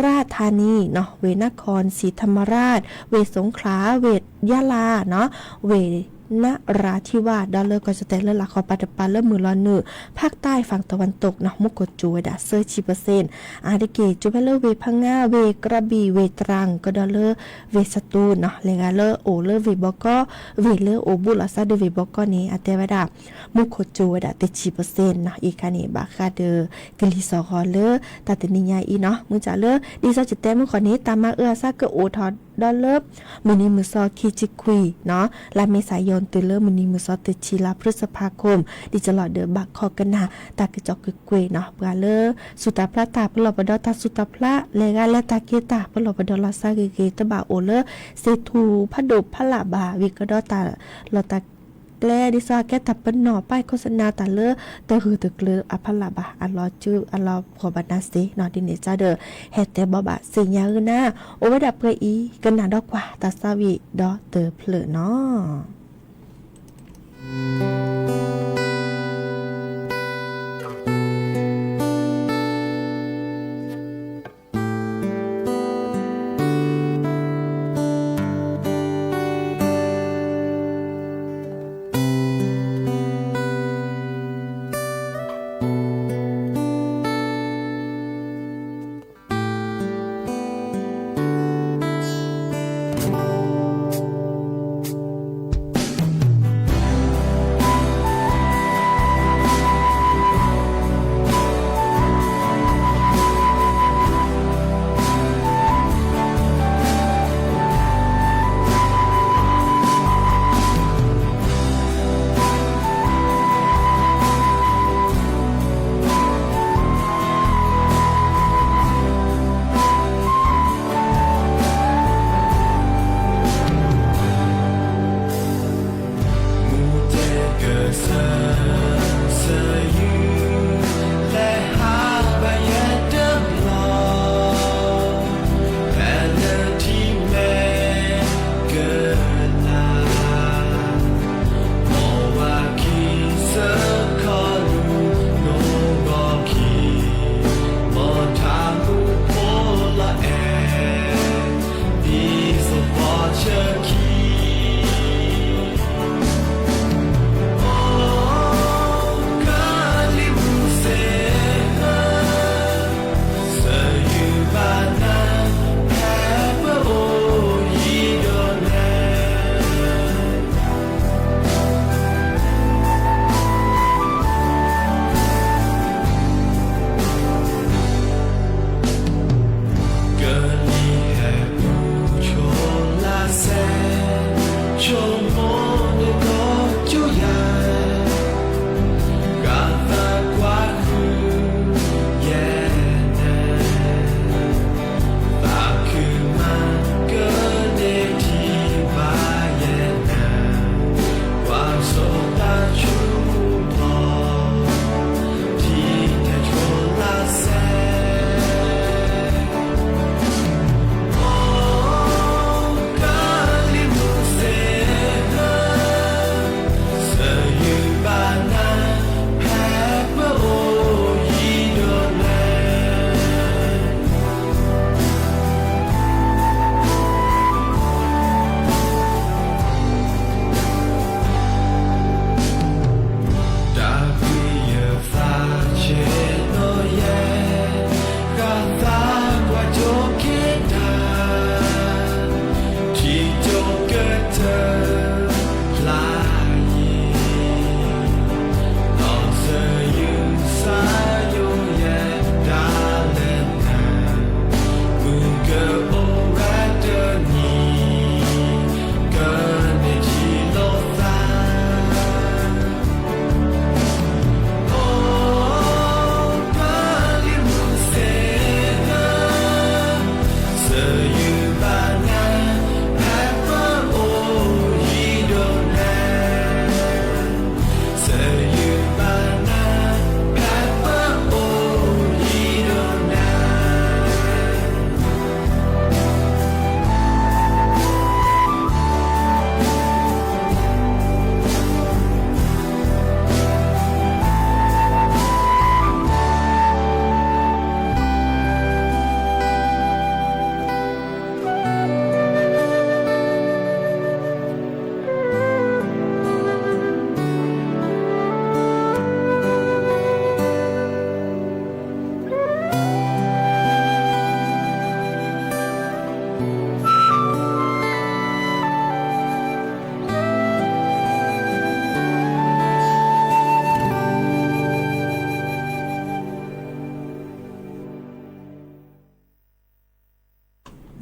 ราษฎร์ธานีနီၢ် ဝ့ၢ်นครศรีธรรมราช ဝ့ၢ်สงขลา ဝ့ၢ်ยะลาနီၢ် ဝ့ၢ်นราธิวาส ဒီးလၢကီၢ်ကၠီၣ်တဲၣ်လၢလာ်ခီပၤတပၤလၢမုၢ်လီၤနုာ် ภาคใต้ฝั่งตะวันตกနီၢ် မူခိၣ်ကၠူဝဲဒၣ်သၢဆံပၢၢ်စ့ၣ် အါတက့ၢ်ကၠူဖဲလၢဝ့ၢ်พังงา ဝ့ၢ်กระบี่ ဝ့ၢ်ตรัง ကဒီးလၢဝ့ၢ်สตูลနီၢ် လဲၤဂၤလၢအိၣ်လၢဝ့ၢ်ဘီကီ ဝ့ၢ်လၢအိၣ်ဘူးလီၤသးဒီးဝ့ၢ်ဘီကီန့ၣ် အတဲဝဲဒၣ် မူခိၣ်ကၠူဝဲဒၣ်တဆံပၢၢ်စ့ၣ်နီၢ် အံၤခါန့ၣ် ဘၣ်ဃးဒီး ကလံၤစီၤဂီၤလၢ တၢ်တနံၤညါအံၤနီၢ် မုၢ်ကၢ်လၢ ဒ်သိးယတဲမုၢ်ဃီန့ၣ် တၢ်မၤအၢအသးကအိၣ်ထီၣ်ဒီးလၢ မုၢ်နံၤမုၢ်သီခံဆံခွံနီၢ် လါမ့ၤသးယိၣ် တုၤလၢမုၢ်နံၤမုၢ်သီတဆံ လါพฤษภาคม ဒ်သိးလီၤဒီးဘၣ်ခိးကနၣ် တၢ်ကစီၣ်ကွ့ၢ်ကွ့ၢ်နီၢ် ပှၤလၢ သူၣ်တၢ်ဖျးတၢ် ပလီၢ်ပဒီတၢ်သူၣ်တၢ်ဖျး လဲၤဂၤလဲၤတၢ်က့ၤတၢ် ပလီၢ်ပဒီလီၤသးဂ့ၤဂ့ၤ တဘၣ်အိၣ်လၢ စ့ထူဖးဒိၣ်ဖးလၢ်ဘၣ် ဝံၤကဒီးတၢ်လီၢ်တၢ်ကျဲ ဒ်သိးအကဲတၢ်ပနီၣ် ป้ายโฆษณา တၢ်လၢတဂၢၢ်တကျၢၤအဖးလၢ်ဘၣ် အလီၤစုအလီၤပှီၢ်ဘၣ်နၤစ့နီၢ် ဒ်န့ၣ်ကဒီး ဟဲတဲဘိးဘၣ်သ့ၣ်ညါဂ့ၤနၤ အိၣ်ဝဲဒၣ်ပှဲၤအံၤ ကနၣ်ဒီးကွၢ်တၢ်သးဝံၣ်ဒီးတဖျၢၣ်နီၢ်.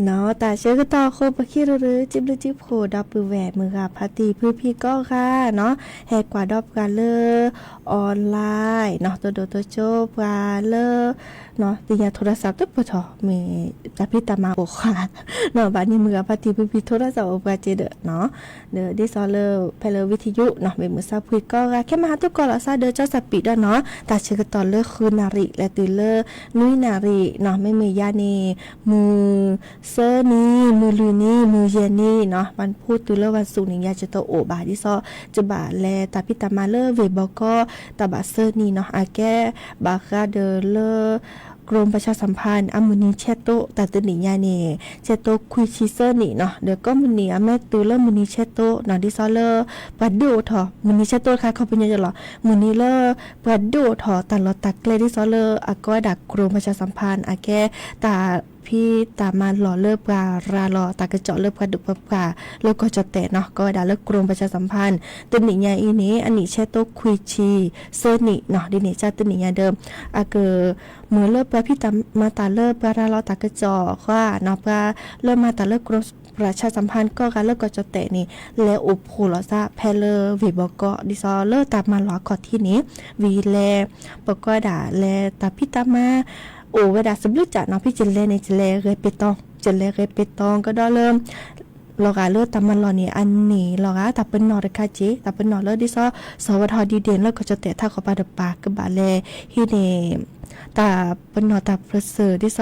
နီၣ် တၢ်ဆၢကတီၢ်အဃိ ပဃ့ၢ်ရူၤရူၤ စံးဘျုးစံးဖှိၣ် ဒီပုၢ်ဝဲၢ်မုၢ်ဂၤဖါတံၢ်ဖုဖံကိးဂၤနီၣ်, ဟဲကွၢ်ဒီးပှၤလၢ online နီၣ်, တဒိၣ်တစိပှၤလၢ သ့ၣ်ညါထိရစးတပၢၢ်ထီၣ် မ့ၢ်တၢ်ဖံးတၢ်မၤအိၣ်ဃာ်နီၣ်, ဘၣ်န့ၣ်မုၢ်ဂၤဖါတံၢ်ဖုဖံထိရစးအိၣ်ပှၤစ့ဒီးနီၣ်, ဒီးဒ်သိးလၢ ဖဲလၢဝံထယုနီၣ် မ့ၢ်မုၢ်ဆါဖှံကိးဂၤ ခဲမဟါတကိးလီၤစၢ်ဒီး ကၠီစပံးဒီးနီၣ်, တၢ်ဆၢကတီၢ်လၢဃုနၣ်ရံၣ် လဲၤတုၤလၢ နွံနၣ်ရံၣ်နီၣ်, မ့မ့ၢ်ယၤန့ၣ် မုၢ်သၢနံၤ မုၢ်လွံၢ်နံၤ မုၢ်ယဲၢ်နံၤနီၣ်, မ့ၢ်ဖိတုၤလၢဝါစူးနံၤ ယၤကတအိၣ်ဘၣ်ဒ်သိး ကဘၣ်လဲၤတၢ်ဖံးတၢ်မၤလၢဝ့ၢ်ဘီကီ တၢ်ဘၣ်သၢနံၤနီၣ်, အကဲဘၣ်ဃးဒီးလၢ ကရိၣ်ပၢ်ဆၣ်စၣ်ဖၣ် အမုၢ်နံၤဆဲးတိ တၢ်တနံၣ်ညါန့ၣ် ဆဲးတိခွံဆံသၢနံၣ်နီၣ်, ဒီးကိးမုၢ်နံၤအမ့ၢ်တုၤလၢမုၢ်နံၤဆဲးတိနီၣ်, ဒ်သိးလၢ ပှၤဒုးအိၣ်ထီၣ် မုၢ်နံၤဆဲးတိတခါ ခီပညီလီၤ, မုၢ်နံၤလၢ ပှၤဒုးအိၣ်ထီၣ်တၢ်လီၢ်တၢ်ကျဲဒ်သိးလၢအကိးဝဲဒၣ်ကရိၣ်ပၢ်ဆၣ်စၣ်ဖၣ် အကဲ တၢ်ဖံးတၢ်မၤလီၢ်လၢပှၤရၤလီၤတၢ်ကစီၣ်လၢပှၤဒုးပှၤပှၢ်လၢကီၢ်ကၠီၣ်တဲာ်နီၣ်, ကိးဝဲဒၣ်လၢကရိၣ်ပၢ်ဆၣ်စၣ်ဖၣ် တနံၣ်ညါအံၤန့ၣ် အနံၣ်ဆဲးတိခွံဆံသၢနံၣ်နီၣ်, ဒ်န့ၣ်ကၢ်တနံၣ်ညါဒီး အက မ့ၢ်လၢပှၤဖံးတၢ်မၤတၢ်လၢပှၤရၤလီၤတၢ်ကစီၣ်ဃီနီၣ်, ပှၤလၢမၤတၢ်လၢကရိၣ်ပၢ်ဆၣ်စၣ်ဖၣ်ကိးဂၤလၢကီၢ်ကၠီၣ်တဲာ်န့ၣ် လဲၤအိၣ်ဖှိၣ်လီၤစၢ်ဖဲလၢဝ့ၢ်ဘီကီ ဒ်သိးလၢတၢ်မၤလီၢ်အခီၣ်ထံးန့ၣ် ဝံၤလဲၤ ပကိးဒၣ်လဲၤတၢ်ဖံးတၢ်မၤ အိၣ်ဝဲဒၣ်စဘျုးကၢ်နီၣ်, ဖဲကလဲၤန့ၣ် ကလဲၤဂဲၤပဲတီ, ကလဲၤဂဲၤပဲတီကဒီးလၢ လီၤဂာ်လၢတၢ်မၤလီၢ်န့ၣ် အန့ၣ်လီၤဂာ် တၢ်ပနီၣ်တခါက့ၤ တၢ်ပနီၣ်လၢဒ်သိး စီၤဝဲထီၣ်ဒံဒ့ၣ်လၢကီၢ်ကၠီၣ်တဲာ်ထးခီပၤတပၤ ကဘၣ်လဲၤဟံးန့ၢ် တၢ်ပနီၣ်တၢ်ပၢၢ်ဆၢ ဒ်သိး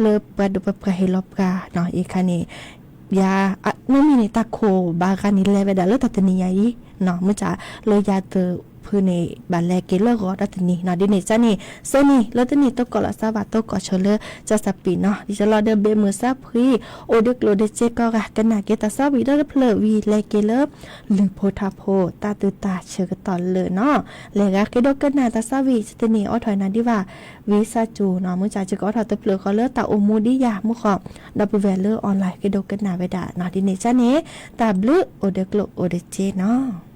လၢပှၤဒုးပှၤပှၢ်ဟ့ၣ်လီၤပှၤနီၣ်, အံၤခါန့ၣ် ယၤ မ့မ့ၢ်န့ၣ် တၢ်ခိၣ်ဘၣ်ဂၤန့ၣ် လဲၤဝဲဒၣ်လၢတၢ်တနံၤညါအံၤနီၣ်, မုၢ်ကၢ်လၢယၤတဖုန့ၣ် ဘၣ်လဲၤက့ၤလၢဂီၤတၢ်တနံၤနီၣ်, ဒ်န့ၣ်ကၢ်န့ၣ် သၢနံၣ်လၢတနံၣ်တကိးလီၤစၢ်ဘၣ် တကိးဆၢလၢ ကၠီၣ်စပံးနီၣ်, ဒ်သိးလီၤဒီးဘ့ၣ်မုၢ်ဆါဖှံ အိၣ်ဒုးကျိၣ်ဒုးစ့ကိးဂၤ ကနၣ်က့ၤတၢ်သးဝံၣ်လၢတဖျၢၣ်ဝံၤ လဲၤက့ၤလၢ လုၢ်ဖိထါဖိ တၢ်သူတၢ်ဆၢကတီၢ်လၢာ်နီၣ်, လဲၤဂၤဃ့ဒိကနၣ်တၢ်သးဝံၣ် တနံၣ် အိးထီၣ်နၤဒံးဘၣ် ဝံသးစူၤနီၣ်, မုၢ်ကၢ်စ့ၢ်ကီးအိးထီၣ်တဖျၢၣ်ဃီလၢတၢ်အိၣ်မူဒံးယၤမူဃီ ဒီပုၢ်ဝဲၢ်လၢ online ဃ့ဒိကနၣ်ဝဲဒၣ်နီၣ်, ဒ်န့ၣ်ကၢ်န့ၣ် တၢ်ဘျုးအိၣ်ဒုးကျိၣ်အိၣ်ဒုးစ့နီၣ်.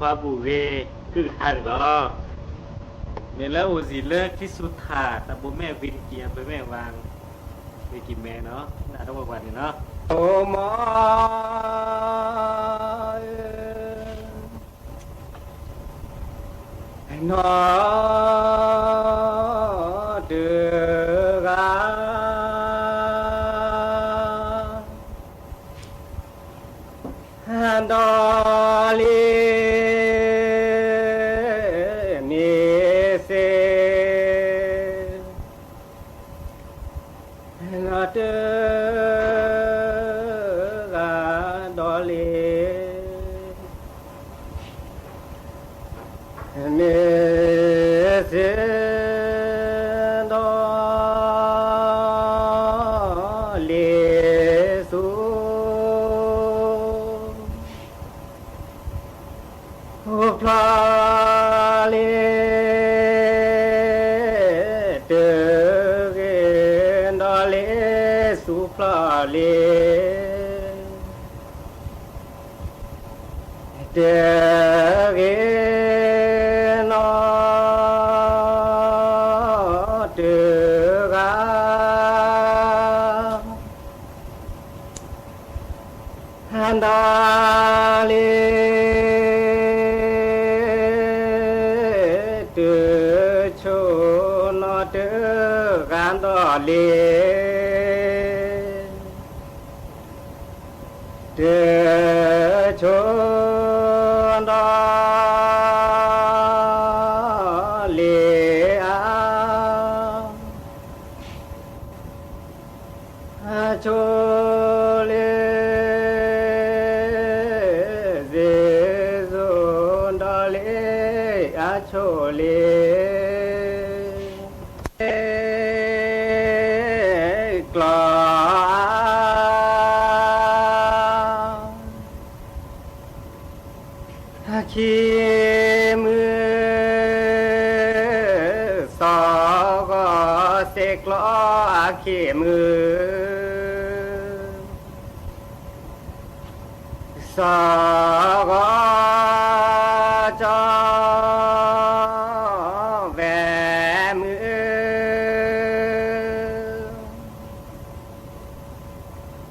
ပှၤဘူၣ်ဂ့ၤ ကုၢ်ကထါန့ၣ်လီၤ. မ့ၢ်လၢအိၣ်စံးလၢခံစူၤထၣ် တၢ်ဘိးမဲၢ်ဝံၤတကံၢ် အဘိးမဲၢ်ဝံၤ ဝံၤကံၢ်မဲနီၤ နၢ်တဝဲပှၤန့ၣ်နီၤ. အိၣ်မး နီၢ်တဂၤ ဒီးလ့ၤန့ၣ်စ့ၢ် နီၢ်တဂၤဒီးလ့ၤ မ့ၢ်စ့ၢ်ဒီးလ့ၤဆူ ဖျီလ့ၤ တဂ့ၤဒီးလ့ၤဆူဖျီလ့ၤ တဂ့ၤနီၢ်တဂၤ ဒီးလ့ၤ တဆိနီၢ်တဂၤဒီးလ့ၤ တဆိဒီးလ့ၤအါ အဆိလ့ၤ စ့ၢ်စိဒီးလ့ၤအဆိလ့ၤ ကျီအါ ခံမုၢ် စီၤဂီၤစ့ၢ်ကျီအခံမုၢ် စီၤဂီၤ ကၠီဝဲမုၢ် ဂီၤမီ စ့ၢ်ကီ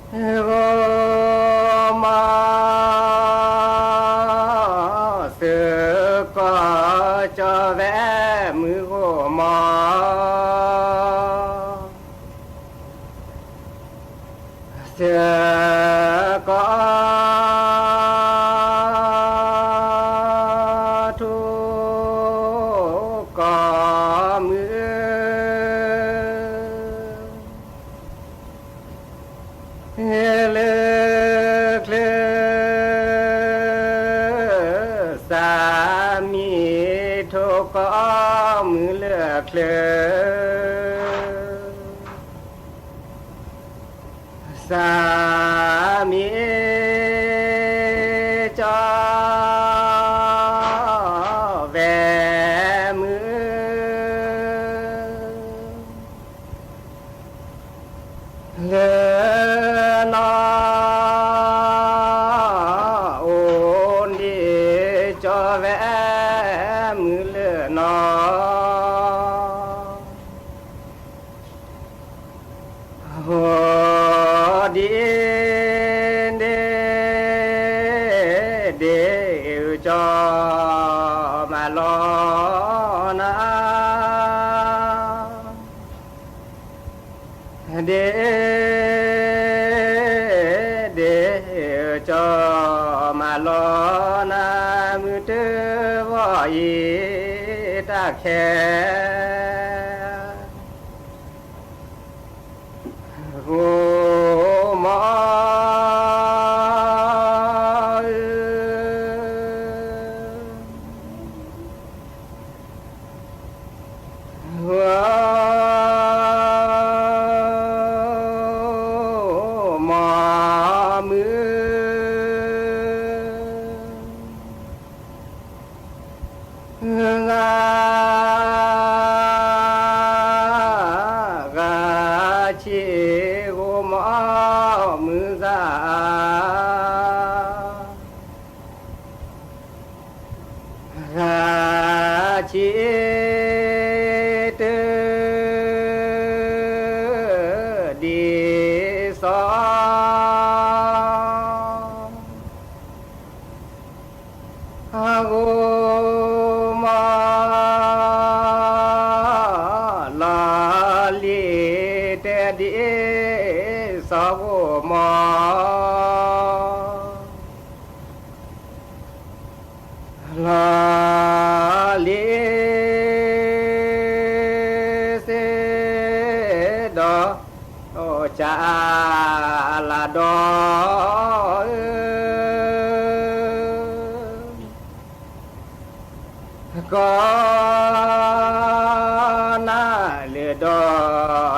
း ကၠီဝဲမုၢ်ဂီၤမီ စ့ၢ်ကီး ထူကီၢ်မုၢ် လၢချၢ စၢ်မံၤ ထူကီၢ်မုၢ်လၢချၢ စၢ်မံၤ ကၠီ ဝဲမုၢ် လၢနီၢ် အိၣ်ဒံး ကၠီဝဲမုၢ်လၢနီၢ် ဟိဒံးဒ့ ဒ့ ကၠီမၤလီၤနၤ ဒ့ ဒ့ ကၠီမၤလီၤနၤ မုၢ်တဝီအံၤ တၢ်ခဲ ဂီၤမီ ဂီၤမီမုၢ် ဂၤ ဂၤဆံး ဂီၤမီမုၢ်ဂၤ ဂၤ တၢ်လၢတၢ်ဒ်သိး ဂိၢ်မီၢ် လီၤလံၤတၢ်ဒ်သိးဂိၢ်မီၢ် လီၤလံၤစ့ၢ်ဒီး အိၣ်ကၢ်လၢဒီး ကီၢ်နၢ်လၢဒီး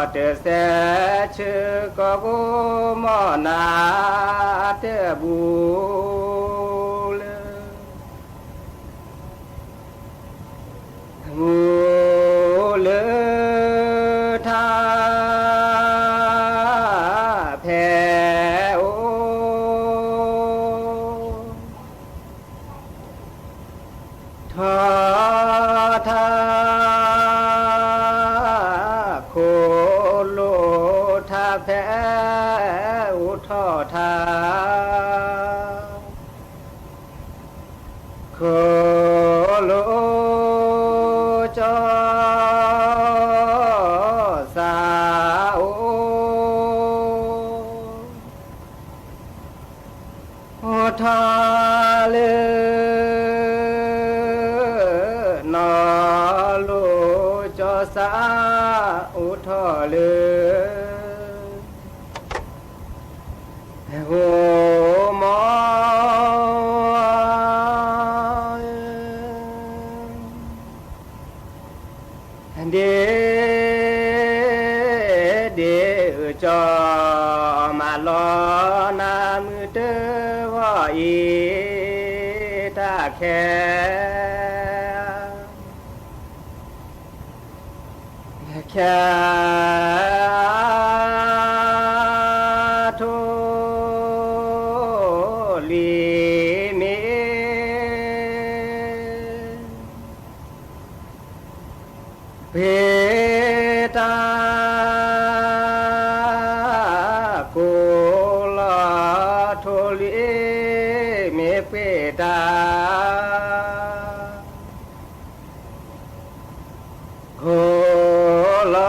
တစဲးဆၢ ကီၢ်ဂိၢ်မီၢ်နၢ်တဘူၣ်လၢ မူလၢထါဖဲအိၣ် ထီထါ ခိၣ်လိၣ်ထါဖဲအိၣ်ထီၣ်ထါ ခိၣ်လိၣ်ကၠီစၢ်အိၣ် အိၣ်ထီၣ်လၢ နီၢ်လိၣ်ကၠီစၢ် အိၣ်ထီၣ်လၢ ဂိၢ်မီၢ် ဒ့ဒ့အၢၣ်ကၠီ မၤလီၤနၤမုၢ်တဝီအံၤ တၢ်ခဲ ခဲအါထိၣ်လွံၢ်မ့ၢ် ပှ့ၤတၢ် ကိၣ်လီၤထိၣ်လွံၢ်မ့ၢ်ပှ့ၤတၢ် ခိၣ်လီၤ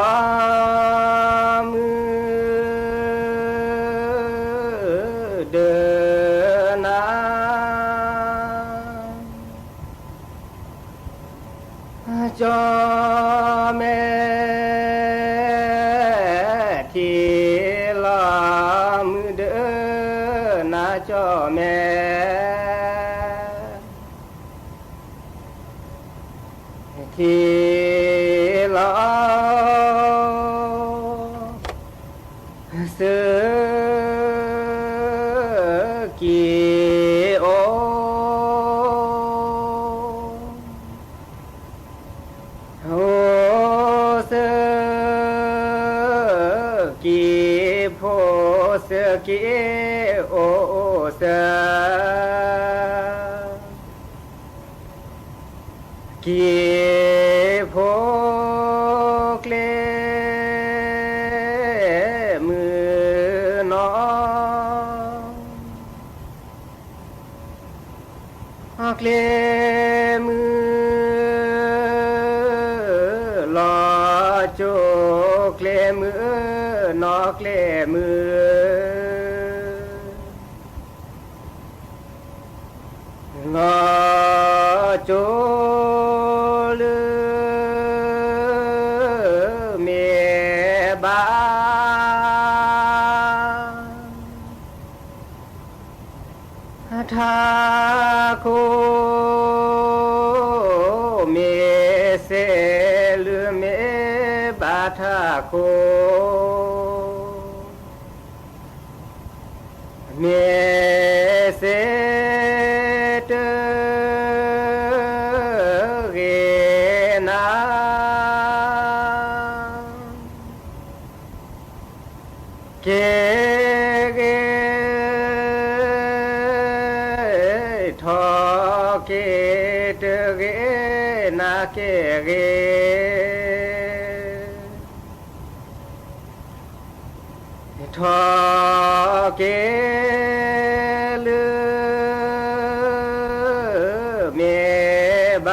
မုၢ်ဒၢနၤ ကၠီမဲ ထံၣ်လီၤမုၢ်ဒၢနၤကၠီမဲ ထံၣ်လီၤ စၢက့ၤအိၣ် အိၣ်စၢက့ၤဖိ စၢက့ၤအိၣ် အိၣ်စၢ က့ၤဖိ ကျဲမုၢ်နီၤ ကျဲမုၢ်လီၤကၠိ ကျဲမုၢ်နီၤ ကျဲမုၢ် လီၤကၠိလၢ မ့ၢ်ဘၣ် ထးခိၣ် မ့ၢ်စဲးလၢ မ့ၢ်ဘၣ်ထးခိၣ် မ့ၢ်စဲးတဂ့ၤနၤ က့ၤဂ့ၤ ထီၣ်က့ၤတဂ့ၤနၤ ကဲဂ့ၤ ထီၣ်က့ၤလၢ မ့ၢ်ဘ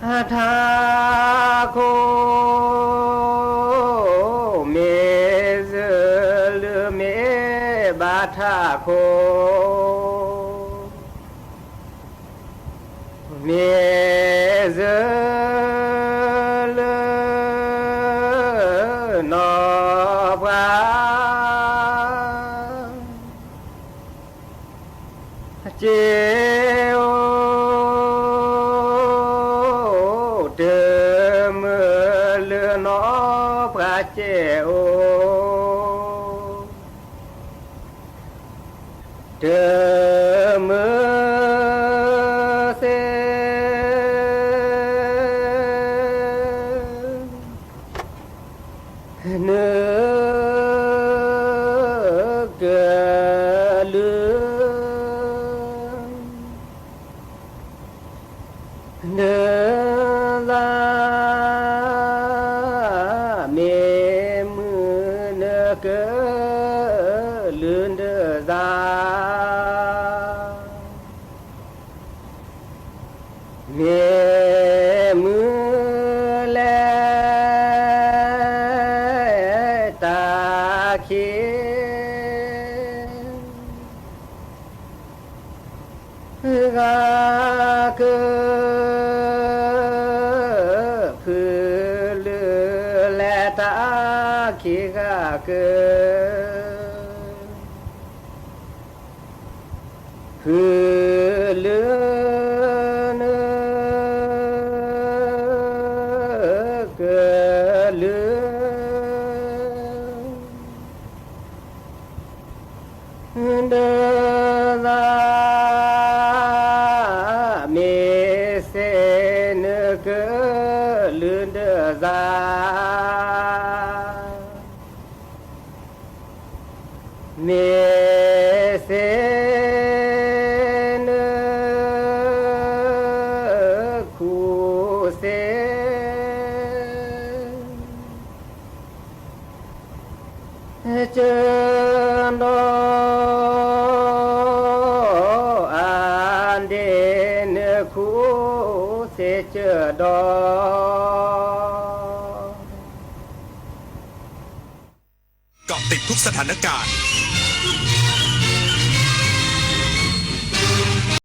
ၣ် ထးခိၣ် မ့ၢ်စၢၤလၢ မ့ၢ်ဘၣ်ထးခိၣ် မ့ၢ်စၢၤလၢ နီၢ်ပှၤ ကဲအိၣ် တမုာ်လၢ နီၢ်ပှၤကဲအိၣ် တမုာ်သ့ နုာ် ကလုၢ် နုာ်သး မ့ၢ်မုာ်နုာ်ကလုၢ်နုာ်သး မ့ၢ်မုာ်လဲၣ် တၢ်ခံ ဂၤကၢ ဖုလၢလဲၤတၢ်ခံဂၤကၢ ဖုလၢနုာ်ကလုၢ် ဒၢသး မ့ၢ်စ့နုာ်ကလုၢ်ဒၢသး မ့ၢ်စ့ နုာ်ခူစ့ ကၢဒီး အါဒ့ နုာ်ခူစ့ကၢဒီး เกาะติดทุกสถานการณ์